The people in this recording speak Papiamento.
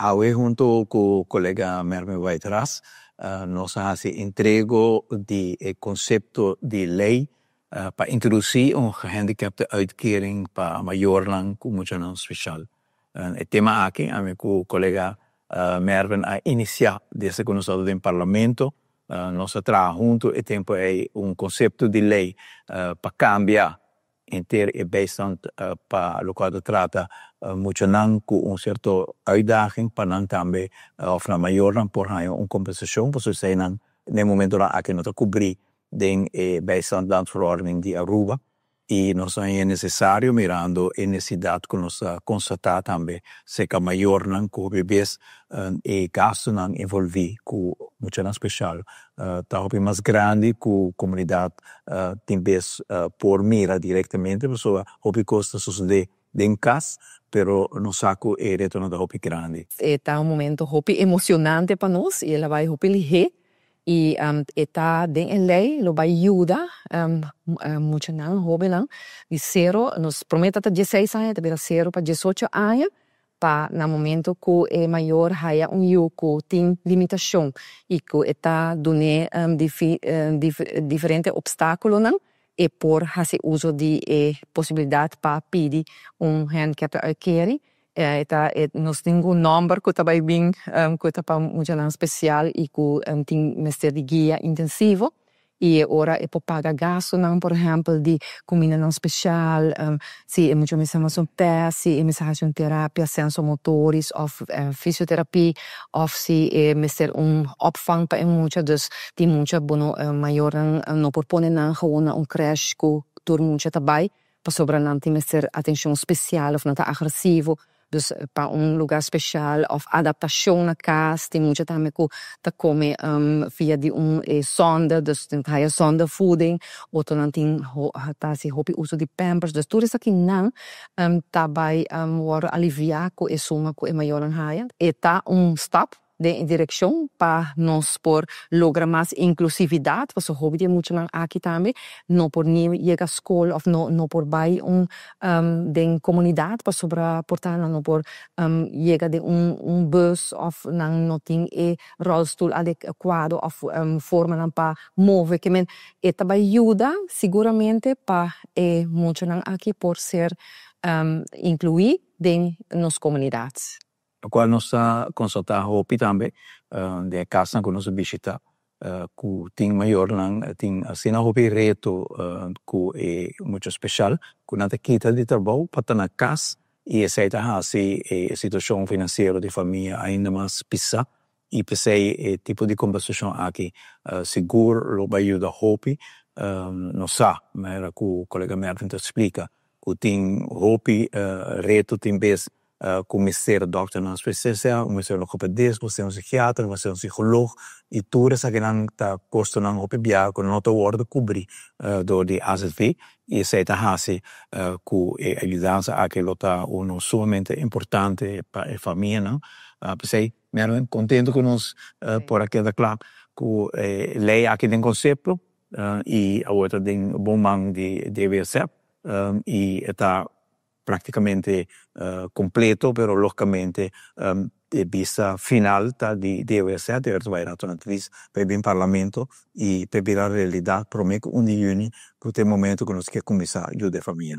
Awe hunto cu colega Mervin Wyatt-Ras, nos a haci entrega di concepto di ley pa introduci un gehandicapte uitkering pa mayornan cu muchanan special. E tema aki, ami cu colega Mervin a inicia desde cu nos tabata den Parlamento. Nos a traha hunto e tempo ey un concepto di ley pa cambia henter e bijstand pa locual ta trata muchanan cu un cierto uitdaging, pa nan tambe of nan mayornan por haya un compensacion, pasobra eseynan den momentonan aki no ta cubri den e bijstand landsverordening di Aruba. Y nos a haña necesario, mirando e necesidad cu nos a constata tambe cerca mayornan, cu hopi bes e gastonan envolvi cu muchanan special ta hopi mas grandi cu comunidad tin bes por mira directamente, pasobra hopi cos ta sucede den cas, pero nos sa cu e retonan ta hopi grandi. E ta un momento hopi emocionante pa nos y el a bay hopi lihe y e ta den e ley lo bay yuda muchanan, hobennan di 0, nos prome ta 16 aña, ta bira 0 pa 18 aña, pa na momento cu e mayor haya un yiu cu tin limitacion y cu e ta dun'e diferente obstaculonan, e por haci uso di e posibilidad pa pidi un gehandicapte uitkering. Ta nos tin un nomber cu ta bay bin cu ta pa muchanan special y cu tin mester di guia intensivo, y ora e por paga gastonan, por ehempel, di cumindanan special, si e mucha mester haci un test, si e mester haci un terapia sensomotorisch of fisioterapie, of si e mester un opvang pa e mucha. Dus tin mucha, bueno, mayornan no por pone nan gewoon na un crèche cu tur mucha ta bay, pasobra nan tin mester atencion special of nan ta agresivo. Dus pa un lugar special of adaptacion na cas. Tin mucha tambe cu ta come via di un sonde, dus tin haya sondevoeding, otronan tin ta haci hopi uso di Pampers. Dus tur esakinan ta bay wordo alivia cu e suma cu e mayornan haya. E ta un stap den direccion pa nos por logra mas inclusividad, pasobra hopi di e muchanan aki tambe no por ni yega scol of no por bay un den comunidad, pasobra por ta nan no por yega den un bus of nan no tin e rolstoel adecuado of formanan pa move. Ke men e ta bay yuda siguramente pa e muchanan aki por ser inclui den nos comunidad. Locual nos a constata hopi tambe den casnan cu nos a bishita, cu tin mayornan tin asina hopi reto cu e mucha special, cu nan ta kita di trabou pa ta na cas, y esey ta haci e situacion financiero di famia ainda mas pisa, y p'esey e tipo di compensacion aki sigur lo bay yuda hopi. Nos sa, manera cu colega Mervin ta splica, cu tin hopi reto, tin bes cu mester dokternan specialisa, mester logopedist, mester un psikiater, mester un psicoloog, y tur esakinan ta costonan hopi biaha cu no ta wordo cubri door di AZV, y esey ta haci cu e ayudansa aki lo ta uno sumamente importante pa e famianan. P'esey, Mervin, contento cu nos por a keda cla cu e ley aki den concepto y awor ta den bon man di DWZ y ta practicamente completo, pero logicamente e bista final ta di DWZ, e ta bay Raad van Advies pa bin Parlamento y pa bira realidad prome cu 1 di juni, cu ta e momento cu nos kier cuminsa yuda e famia.